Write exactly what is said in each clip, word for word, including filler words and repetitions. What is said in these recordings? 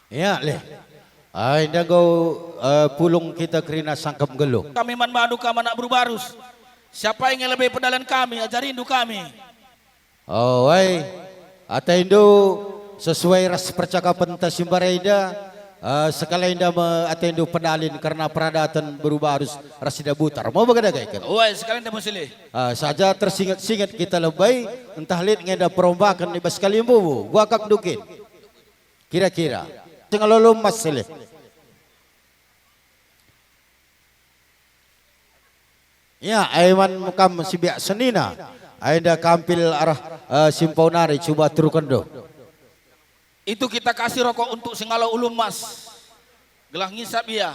Ya, leh. Ai, enda enggo, eh, pulung kita kerina sangkep nggeluh. Kami man bandu kam anak beru barus. Siapa yang lebih pedalen kami, ajarindu kami. Oh, ai. Atendu sesuai ras percakapenta si mbarenda, eh, sekali enda me atendu pedalin kerna peradaten beru barus ras si dabutar. Mau bagada gaiken? Oi, sekali enda me silih. Ah, saja tersinget-singet kita lebe, ntah lit nge enda perombaken i bas kalimbubu, gua kak ndukin. Kira-kira. Sing lolo mas silih. Ya, ai man kam si biak senina. Ai enda kampil arah, eh, simpau nari cuba turukenndu. Itu kita kasih rokok untuk singalo ulu emas. Gelah ngisap ia.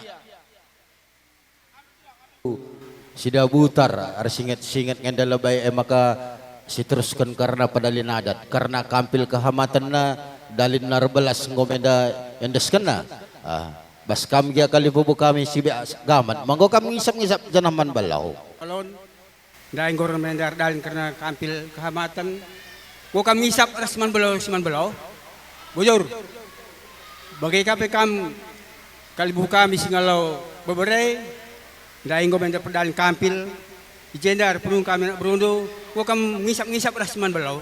Si dabutar, ersinget-singet nge enda lebe e maka siterusken kerna pedalin adat, kerna kampil kehamatenna, dalinna erbelas enggo me enda iendeskenna. Ah, bas kam gia kalimbubu kami si biak gamat, manggo kam ngisap-ngisap janah man belau. Alon, ndai enggo me enda erdalin kerna kampil kehamaten, enggo kam ngisap ras man belau si man belau. Bujur. Bage ka pe kam kalimbubu kami singalo bebere, ndai enggo me enda perdalin kampil, i jenda erpulung kami anak berundu, enggo kam ngisap-ngisap ras man belau.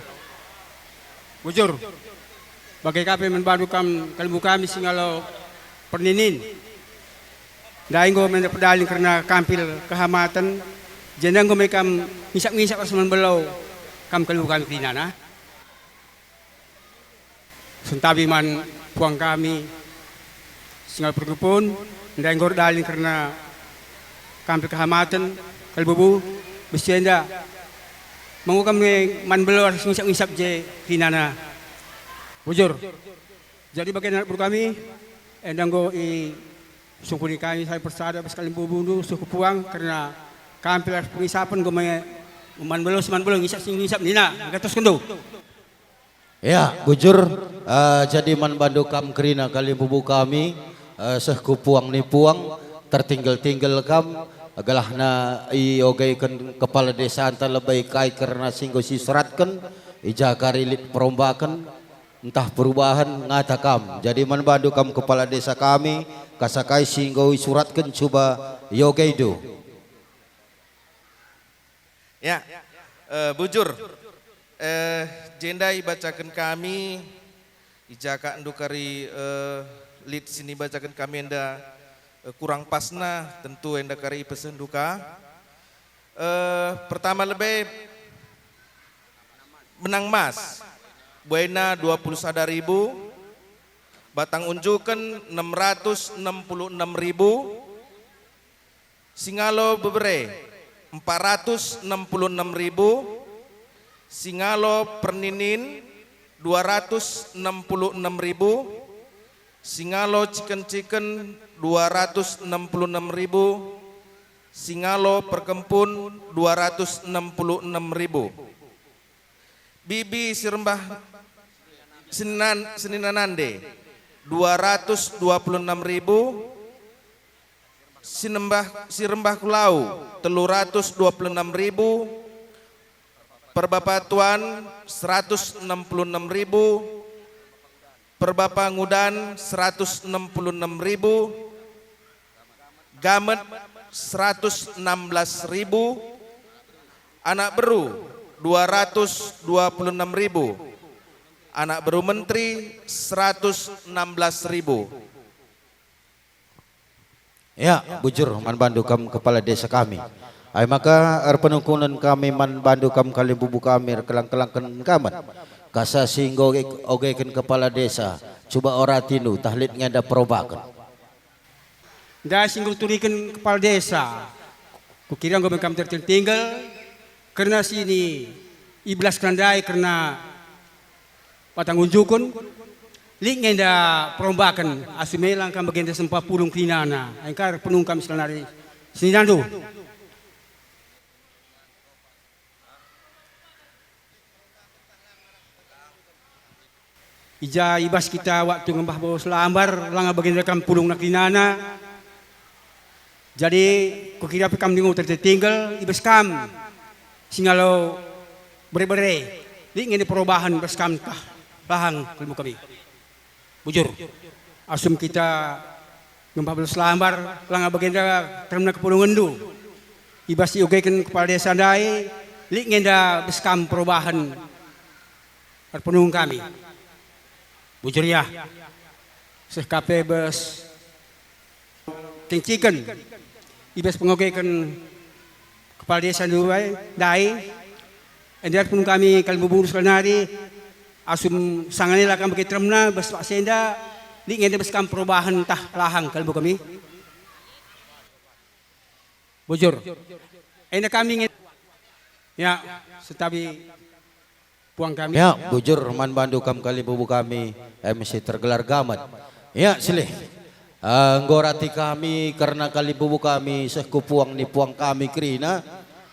Bujur. Bage ka pe man bandu kam kalimbubu kami singalo perninin. Ndai enggo me enda perdalin kerna kampil kehamaten, i jenda enggo me kam ngisap-ngisap ras man belau kam kalimbubu kami kerinana. Sentabi man puang kami, singalo perkempun, ndai enggo erdalin kerna kampil kehamaten, kalimbubu, bas si enda. Manggo kam nge man belau ras ngisap-ngisap je kerinana. Bujur. Jadi bage anak beru kami, enda enggo isungkuni kami saling persada bas kalimbubundu suku puang kerna kampil ras pengisapen enggo me man belau si man belau ngisap si ngisap nina, nggatuskendu. Ya, bujur, eh, jadi man bandu kam kerina kalimbubu kami, eh, seh ku puang ni puang, tertinggel-tinggel kam, gelahna iogeken kepala desanta lebe kai kerna si enggo siseratken, i ja kari lit perombaken, ntah perubahan ngata kam. Jadi man bandu kam kepala desa kami, kasa kai si enggo isuratken cuba iogeindu. Ya, eh, bujur. Eh, jenda ibacaken kami, i ja ka ndu kari, eh, lit si nibacaken kami enda, eh, kurang pasna, tentu enda kari ipesehndu ka. Eh, pertama lebe, benang emas, buena dua puluh sada ribu, batang unjuken enam ratus enam puluh enam ribu, singalo bebere, empat ratus enam puluh enam ribu, singalo perninin, dua ratus enam puluh enam ribu, singalo ciken-ciken, dua ratus enam puluh enam ribu, singalo perkempun, dua ratus enam puluh enam ribu. Bibi si rembah seninan-, senina nande, dua ratus dua puluh enam ribu, si nembah, si rembah kulau, telu ratus dua puluh enam ribu, perbapa tuan, seratus enam puluh enam ribu, perbapa ngudan, seratus enam puluh enam ribu, gamet, seratus enam belas ribu, anak beru, dua ratus dua puluh enam ribu, anak beru menteri, seratus enam belas ribu. Ya, bujur man bandu kam kepala desa kami. Ai maka erpenungkunen kami man bandu kam kalimbubu kami, erkelang-kelangken gamet. Kasa si enggo oge-, ogeken kepala desa, cuba ora atindu, tah lit nge enda perombaken. Ndai si enggo ituriken kepala desa, kukira enggo me kam tertinggal, kerna si ni ibelasken ndai kerna batang unjuken, lit nge enda perombaken, asum e lang kam bagenda sempa pulung kerinana, engkar penungkam sekalari seninandu. I ja i bas kita waktu ngembah bos lambar, langa bagenda kam pulung nina kerinana. Jadi, kukira pe kam ndai enggo tertinggal i bas kam, singalo bere-bere, lit nge enda perubahan bas kam tah lahang kalimbubu kami. Bujur. Asum kita ngembah belas lambar, langa bagenda teremna kepulungenndu. I bas iogeken kepala desa ndai, lit nge enda bas kam perubahen erpenung kami. Bujur ya, seh kape bas Tengkiken, i bas pengogeken kepala desa ndai, ndai, enda pun kami kalimbubu sekali nari, asum sangana la kam bage teremna, bas paksa enda, lit nge enda bas kam perubahen tah lahang kalimbubu kami. Bujur. Enda kami nge-, ya, setabi puang kami. Ya, bujur man bandu kam kalimbubu kami, M C tergelar gamet. Ya, silih. Eh, enggo rati kami kerna kalimbubu kami seh ku puang ni puang kami kerina.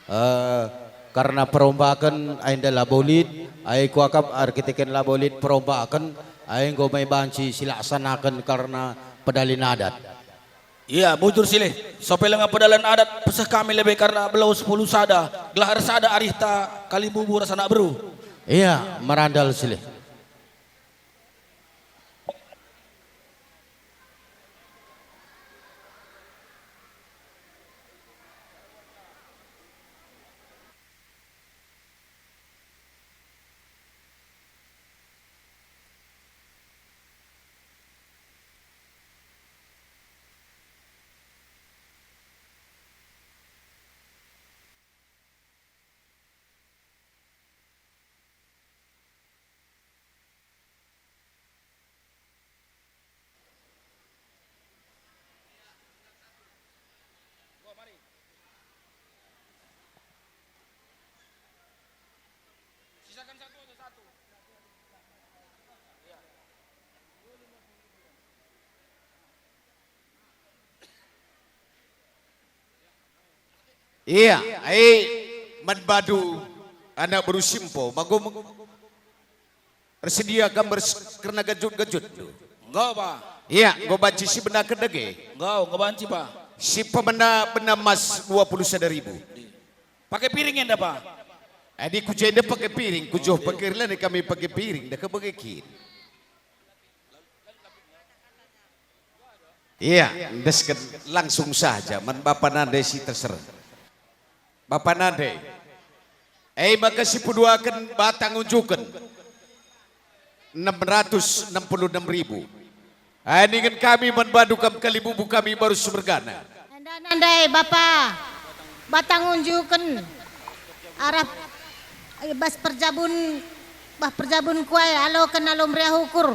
Eh, kerna perombaken ai enda labo lit, ai kuakap erkiteken labo lit perombaken, ai enggo mai banci silaksanaken kerna pedalin adat. Ia, bujur silih, sope lenga pedalin adat peseh kami lebe kerna belau sepuluh sada, gelah ersada arihta kalimbubu ras anak beru. Ia, merandal silih. Ia, ai man bandu anak beru Simpo, magum ersedia kam ers-, kerna gajut-gajutndu. Enggo, Pa. Ia, enggo banci sibenaken dage. Enggo, enggo banci, Pa. Sipemena bena emas dua puluh sada ribu. Pake piring enda, Pa. Adi ku jenda pake piring, ku joh pake la kami pake piring, dah kebege kin. Ia, endesken langsung saja man bapa nande si terserah. Bapa nande, e maka sipeduaken batang unjuken enem ratus enem puluh enem ribu. Ai ningen kami man bandu kam kalimbubu kami baru semergana. Enda nande bapa, batang unjuken arah i bas perjabun, bah perjabun kuai aloken alu meriah ukur.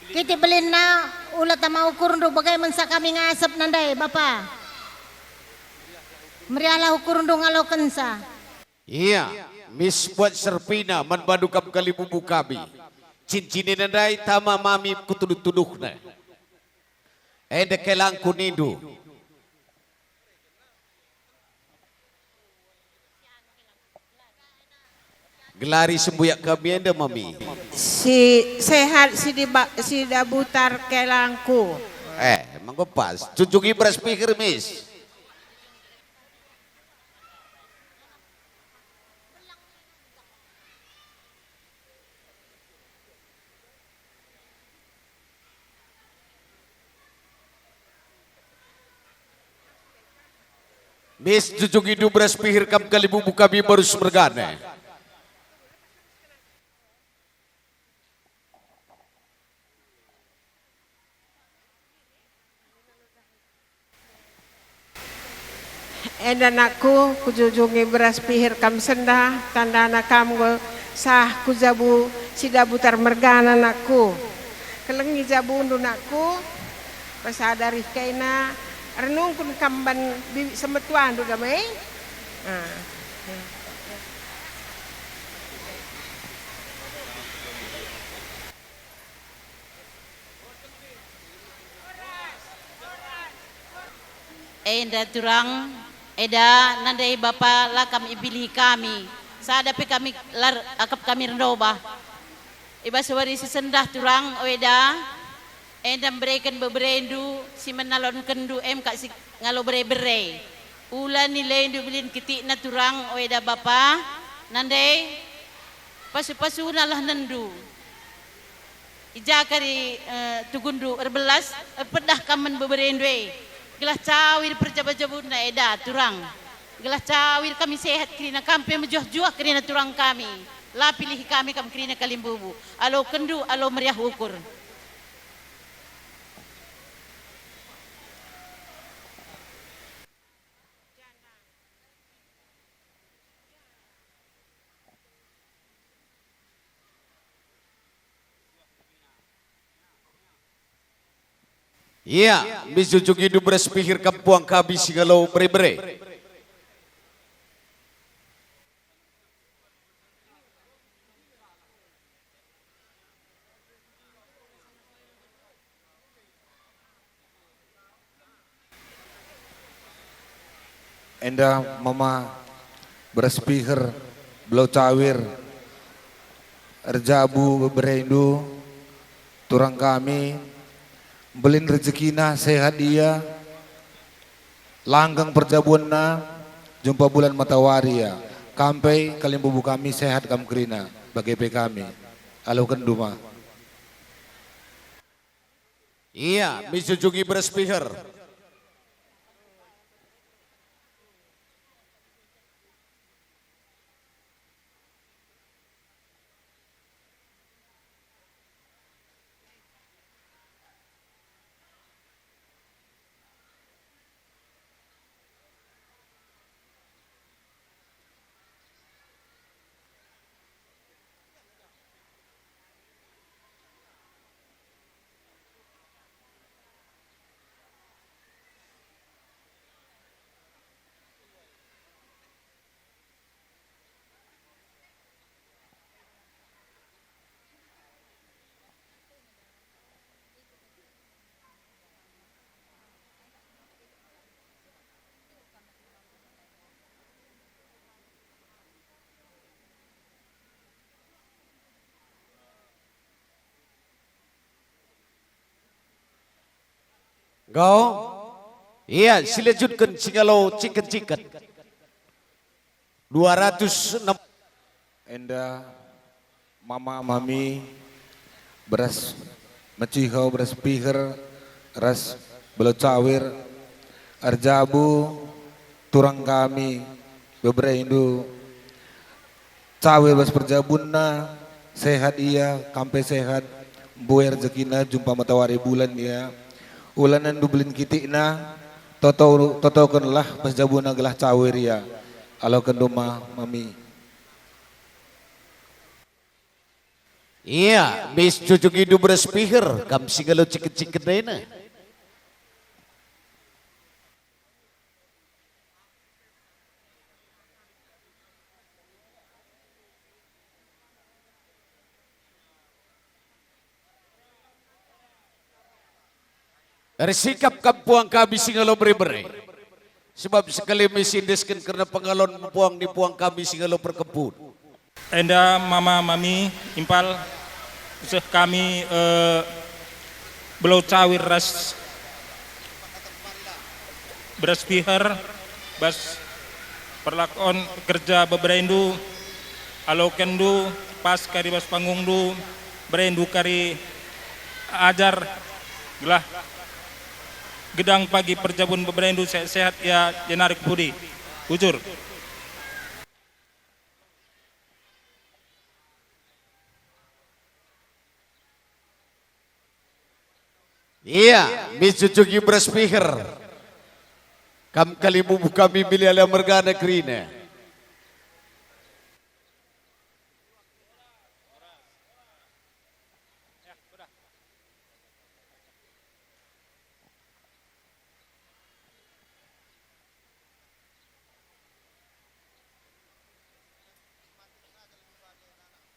Kitik belinna ula tama ukurndu bage mensa kami ngasep nande bapa. Meriahlah ukurndu ngalokensa. Ia, mis buat serpina man bandu kam kalimbubu kami. Cincin enda ndai tama mami kutuduh-tuduhna. Enda kelangku nindu. Gelari sembuyak kami enda mami. Si sehat si diba-, si dabutar kelangku. Eh, manggo pas. Junjungi beras pihir, mis. Mis, junjungi du beras pihir kam kalimbubu kami baru semergana. Enda nakku, kujujungi beras pihir kam sendah, tandana kam enggo sah ku jabu si dabutar mergana nakku. Kelengi jabundu nakku, pesada rih kaina, renungkun kam ban bibi semetuandu dame. Ah. Enda turang, eda nandai bapa la kam ipilih kami, sada pe kami lar akap kami erdobah. I bas wari si sendah turang, o eda, enda mbereken beberendu si menalonkenndu em kak si ngalo bere-bere. Ula nilendu bilin kitikna turang, o eda bapa, nandai, pasu-pasunalah nendu. I ja kari, eh, tugunndu erbelas, erpedah kam man beberendu e, gelah cawir perjabu-jabunna enda turang, gelah cawir kami sehat kerina, kam pe mejuah-juah kerina turang kami, la pilihi kami kam kerina kalimbubu, alokenndu alo meriah ukur. Ia, mi jujungindu beras pihir kam puang kami si ngalo bere-bere. Enda mama beras piher, belau cawir, erjabu beberendu, turang kami, mbelin rejekina sehat ia, langgeng perjabuenna, jumpa bulan matawari ia, kam pe kalimbubu kami sehat kam kerina, bage pe kami, alokenndu ma. Ia, mi jujungi beras piher. Enggo, ia silajutken si ngalo ciken-ciken. Dua ratus enam. Enda mama mami beras meciho, beras piher, ras belo cawir, erjabu turang kami, beberendu, cawir bas perjabunna, sehat ia, kam pe sehat, mbue rejekina, jumpa matawari bulan ia. Ulanenndu belin kitikna, toto, totokenlah bas jabuna gelah cawir ia. Alokenndu ma, mami. Ia, mis jujungindu beras piher, kam si ngalo ciken-ciken ena. Ersikap kam puang kami si ngalo bere-bere, sebab sekali me si endesken kerna pengalon puang ni puang kami si ngalo perkempun. Enda mama mami impal seh kami, eh, belau cawir ras beras piher bas perlakon kerja beberendu, alokenndu pas kari bas pangungndu, berendu kari ajar, gelah gedang pagi perjabun beberendu sehat-sehat ia jenari ku pudi. Bujur. Ia, mi jujungi beras piher. Kam kalimbubu kami, mili ala mergana kerina.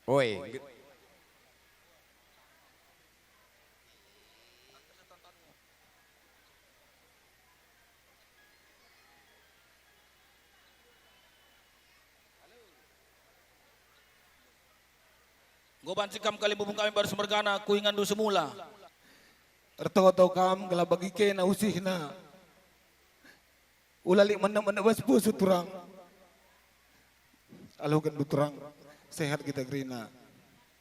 Oi, nge-, Enggo banci kam kalimbubu kami baru semergana ku inganndu semula. Ertoto kam gelah bagi kena usihna. Ula lit menek-menek bas pusuh turang. Alokenndu turang, sehat kita kerina.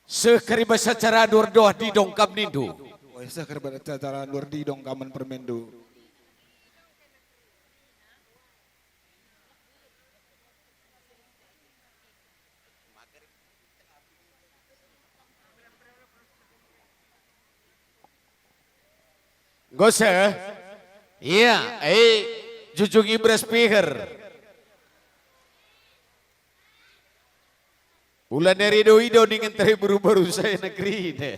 Seh kari bas acara nuar doh didong kam nindu. Oi, seh kari bas acara nuar didong kam man permenndu. Enggo seh? Ia, e, jujungi beras piher. Ula nari ido-ido ningen teri buru-buru saya negeri ne.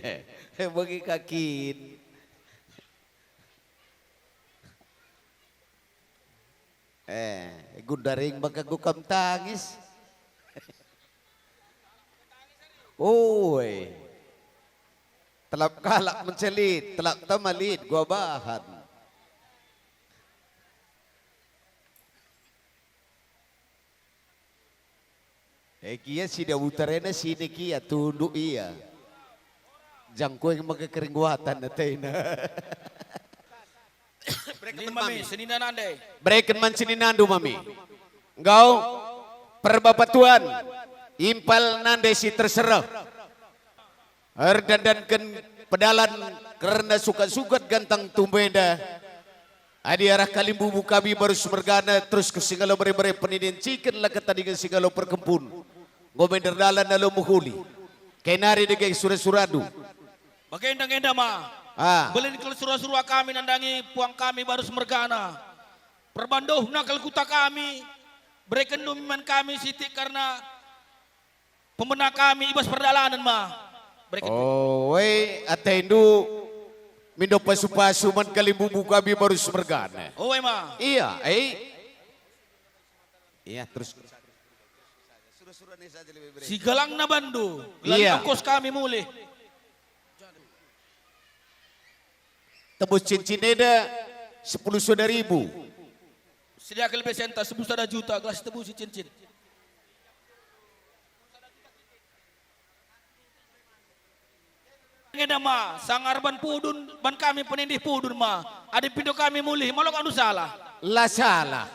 Bagi kakin. Eh, gundari maka gukam tangis. Oi. Telap kalak mencelit, telap tama lit gua bahan. E gia si Dabutar ena sinik ia, tunduk ia. Jangkueng maka kering watan atena. Bereken mami, senina nande. Bereken man seninandu mami. Enggo, perbapatuan, impal nande si terserah. Erdandanken pedalan kerna sukat-sukat gantang tumbu enda. Adi arah kalimbubu kami barus mergana terus ke singalo bere-bere peninen ciken la ketadingen singalo perkempun. Enggo me erdalan alo mehuli. Kenari dage sura-surandu. Bagenda ngenda ma. Ah. Mbelin kal sura-sura kami nandangi puang kami barus mergana. Perbandohna kal kuta kami. Bereken numi man kami sitik kerna pemena kami i bas perdalanen ma. Bereken. Oh, we atendu mindo pasu-pasu man kalimbubu kami barus mergana. Oh, we ma. Ia, eh. Ia, terus. Sigalangna bandu, gelari Iya. Ongkos kami mulih. Tebus cincin enda sepuluh sada ribu. Sediaken lebe senta sepuluh sada juta, gelah sitebusi cincin. Enda ma, sanga erban pudun, ban kami penindih pudun ma. Adi pindo kami mulih, malok andu salah. La salah.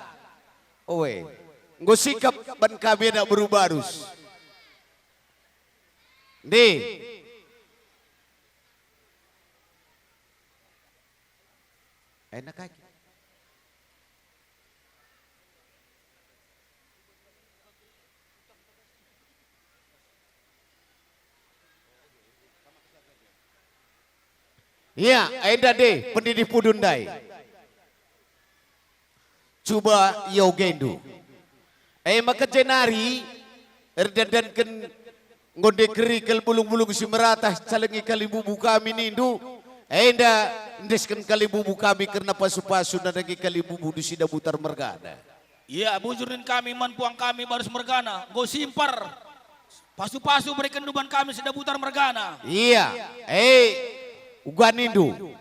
Oe, enggo sikap ban kami anak beru barus. Ndi. Enak aja. Ia, enda de pendidih pudun ndai. Cuba iogendu. E maka jenari erdandanken nggo ndekeri kal bulung-bulung si meratah calengi kalimbubu kami nindu, enda endesken kalimbubu kami kerna pasu-pasu nandangi kalimbubundu si Dabutar mergana. Ia, bujur nin kami man puang kami barus mergana, enggo simpar pasu-pasu berekenndu man kami si Dabutar mergana. Ia, e, uga nindu.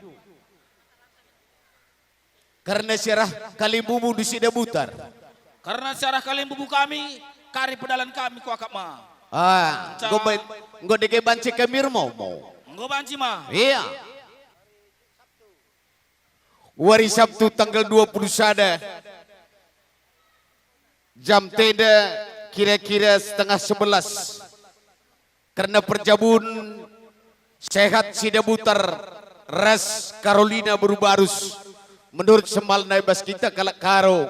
Kerna si arah kalimbubundu si Dabutar. Kerna si arah kalimbubu kami, kari pedalan kami kuakap ma. Ah, enggo ba-, enggo dage banci kami ermomo. Enggo banci ma. Ia. Wari Sabtu tanggal dua puluh sada, jam tenda kira-kira setengah sebelas. Kerna perjabun Sehat si Dabutar ras Karolina beru barus, menurut semalna i bas kita kalak Karo,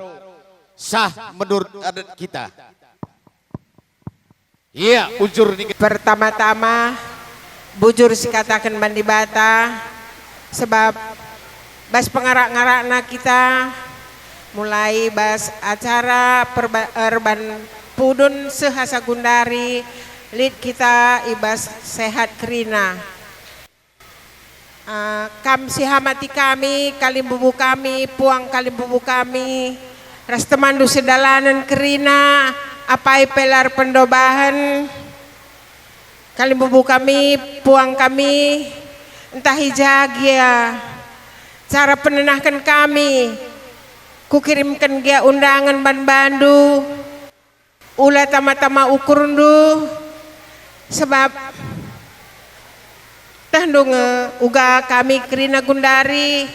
sah menurut adat kita. Ia, bujur ning. Pertama-tama, bujur sikataken man Dibata, sebab bas pengarak-ngarakna kita, mulai bas acara perba-, erban pudun seh asa gundari, lit kita i bas sehat kerina. Ah, kam si hamati kami, kalimbubu kami, puang kalimbubu kami, ras temanndu sedalanen kerina, apai pe la erpendobahen, kalimbubu kami, puang kami, ntah i ja gia cara penenahken kami, kukirimken gia undangen man bandu. Ula tama-tama ukurndu, sebab tehndu nge uga kami kerina gundari,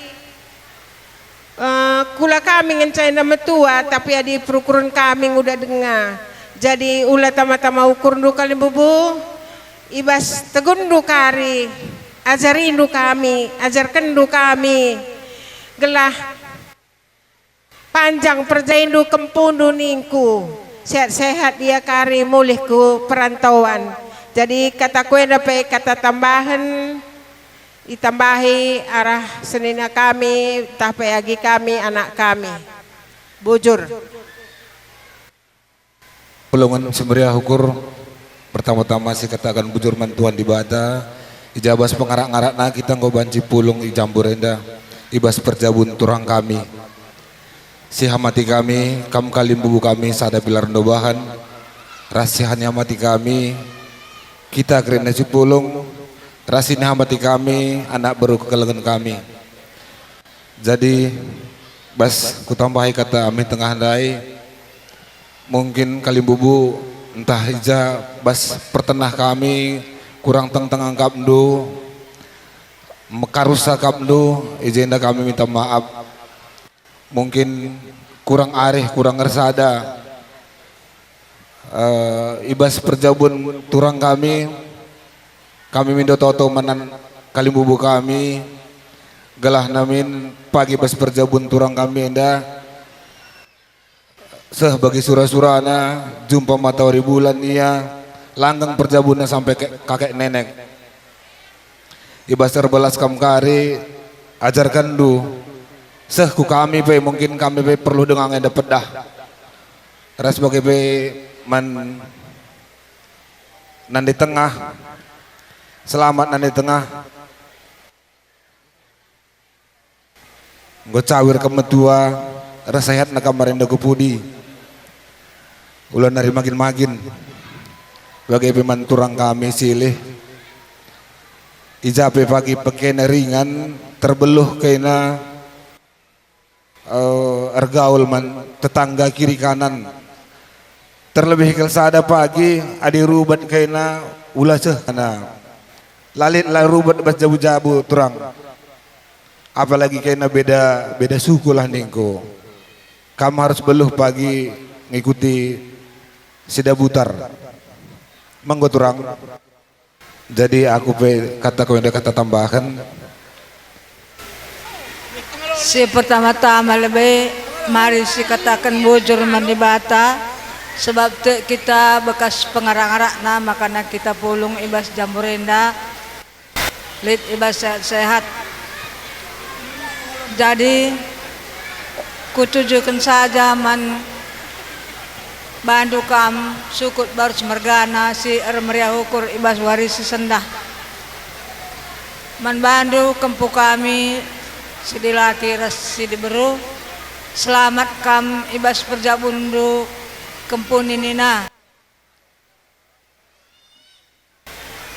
eh, kula kami ngenca enda metua, tapi adi perukuren kami nguda denga. Jadi ula tama-tama ukurndu kalimbubu, I bas tegunndu kari, ajarindu kami, ajarkenndu kami, gelah panjang perjaindu kempundu ningku, sehat-sehat ia kari mulih ku perantauan. Jadi kataku enda pe kata tambahen, itambahi arah senina kami, ntah pe agi kami, anak kami. Bujur. Pulungen si meriah ukur, pertama-tama sikataken bujur man Tuhan Dibata, i ja bas pengarak-ngarakna kita enggo banci pulung i Jambur enda, i bas perjabun turang kami. Sihamati kami, kam kalimbubu kami sada pilar ndobahan, ras sihanihamati kami, kita kerina si pulung, ras sinihamati kami, anak beru kekelengen kami. Jadi, bas kutambahi kata ami tengah ndai, mungkin kalimbubu ntah i ja bas pertenah kami kurang tengteng akapndu, mekarusa akapndu, i jenda kami minta maaf. Mungkin kurang arih, kurang ersada, eh, i bas perjabun turang kami, kami mindo toto man kalimbubu kami, gelah namin pagi bas perjabun turang kami enda seh bagi sura-surana, jumpa matawari bulan ia, langgeng perjabunna sampe ke-, kakek nenek. I bas erbelas kam kari, ajarkenndu, seh ku kami pe, mungkin kami pe perlu denga enda pedah. Ras bage pe man nande tengah, selamat nande tengah. Enggo cawir kam metua, ras sehatna kam marenda ku pudi. Ula nari magin-magin. Bage pe man turang kami silih. I ja pe pagi pekena ringan, terbeluh kena, eh, ergaul man tetangga kiri kanan. Terlebih kal sada pagi, adi rubat kena, ula seh kena. La lit la rubat bas jabu-jabu turang. Apalagi kena beda, beda suku lah ningku. Kam harus beluh pagi ngikuti si dabutar. Menggo turang. Jadi aku pe kataku enda kata tambahen. Si pertama-tama lebe, mari sikataken bujur man Dibata, sebab tek kita bekas pengarak-arakna, makana kita pulung i bas Jambur enda. Lit i bas sehat-sehat. Jadi, kutujuken saja man bandu kam sukut barus mergana si ermeriah ukur i bas wari si sendah. Man bandu kempu kami si dilaki ras si diberu, selamat kam i bas perjabunndu kempu ninina.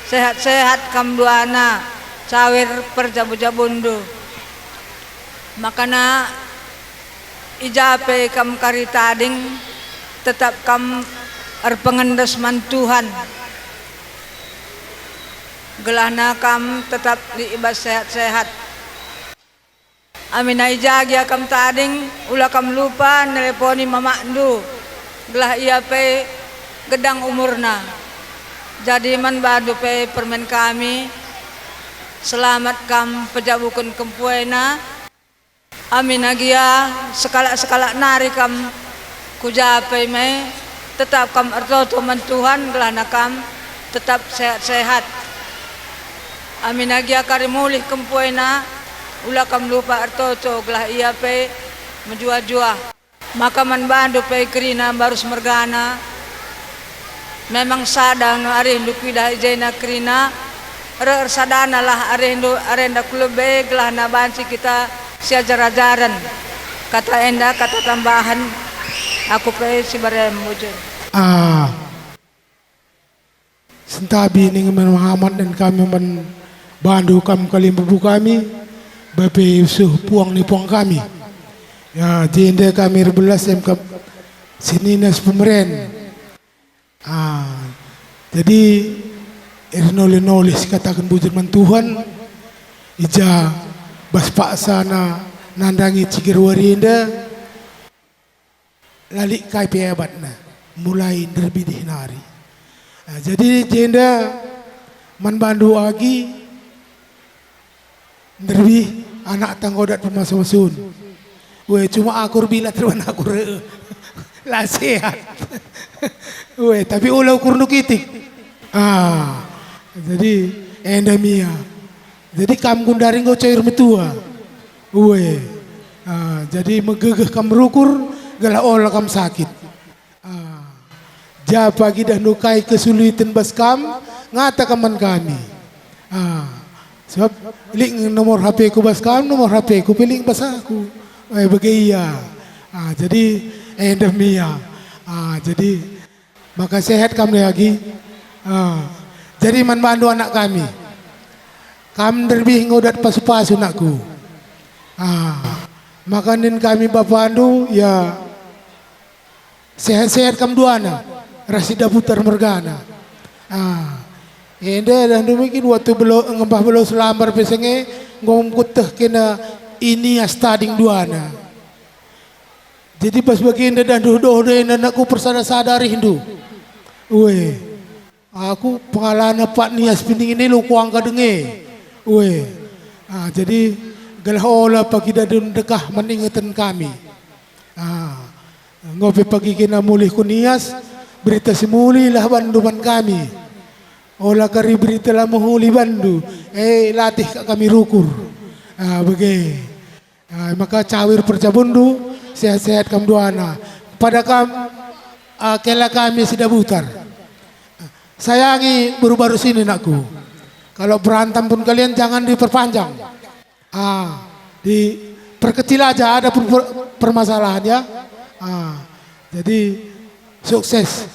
Sehat-sehat kam duana, cawir perjabu-jabundu. Makana i ja pe kam kari tading, tetap kam erpengendes man Tuhan. Gelahna kam tetap lit i bas sehat-sehat. Amina i ja gia kam tading, ula kam lupa neleponi mamakndu, gelah ia pe gedang umurna. Jadi man bandu pe permen kami, selamat kam pejabuken kempu ena. Amina gia sekalak-sekalak nari kam ku ja pe me, tetap kam ertoto man Tuhan, gelahna kam tetap sehat-sehat. Amina gia kari mulih kempu ena, ula kam lupa ertoto, gelah ia pe mejuah-juah. Maka man bandu pe kerina barus mergana, memang sada nge arihndu kuidah i jena kerina, reh ersadanalah arihndu arenda ku lebe, gelahna banci kita siajar-ajaren. Kata enda kata tambahen, aku pe si barem bujur. Ah, sentabi ning man Muhammad dan kami man bandu kam kalimbubu kami, bape suh puang ni puang kami. Ya, jenda kami erbelas em kap senina si pemeren. Ah, jadi, ernole-nole sikataken bujur man Tuhan, i ja bas paksana nandangi ciger wari enda, la lit kai pe abatna, mulai nderbidih nari. Ah, jadi jenda Man bandu agi, nderbih anak tanggodat pemasu-masun. Weh, cuma aku erbilat ruan aku re. La sehat. Weh, tapi ula ukurndu kitik. Ah, jadi enda mia. Jadi kam gundari enggo cair metua. Weh. Ah, jadi megegeh kam rukur, gelah ola kam sakit. Ah, ja pagi idahndu kai kesuliten bas kam, ngata kam man kami. Ah, sebab lit nomor H P ku bas kam, nomor H P ku pe lit bas aku. Eh, bage ia. Ah, jadi, eh, enda mia. Ah, jadi, maka sehat kam dage. Ah, jadi man bandu anak kami. Kam nderbih enggo dat pasu-pasu nakku. Ah, maka nin kami bapandu, ya, sehat-sehat kam duana, ras si Daputar mergana. Ah, enda idahndu mungkin waktu belo, ngembah belo selambar pe senge, enggo mekuteh kena i Nias tading duana. Jadi pas bagenda idahndu doh dena nakku persada-sada arihndu. Weh, aku pengalana pat Nias pinding ini lo kuangka denge. Weh, ah, jadi gelah ola pagi idahndu ndekah man ingeten kami. Ah, enggo pe pagi kena mulih ku Nias, berita si muli lah bandu man kami. Ola kari berita la mehuli bandu, eh, latih kak kami rukur. Ah, bage. Ah, maka cawir perjabunndu, sehat-sehat kam duana. Pada kam, ah, kela kami si Daputar. Sayangi baru-baru sini, nakku. Kalau berantem pun kalian jangan diperpanjang. Ah, diperkecil aja ada per-, per-, permasalahan, ya. Ah, jadi sukses.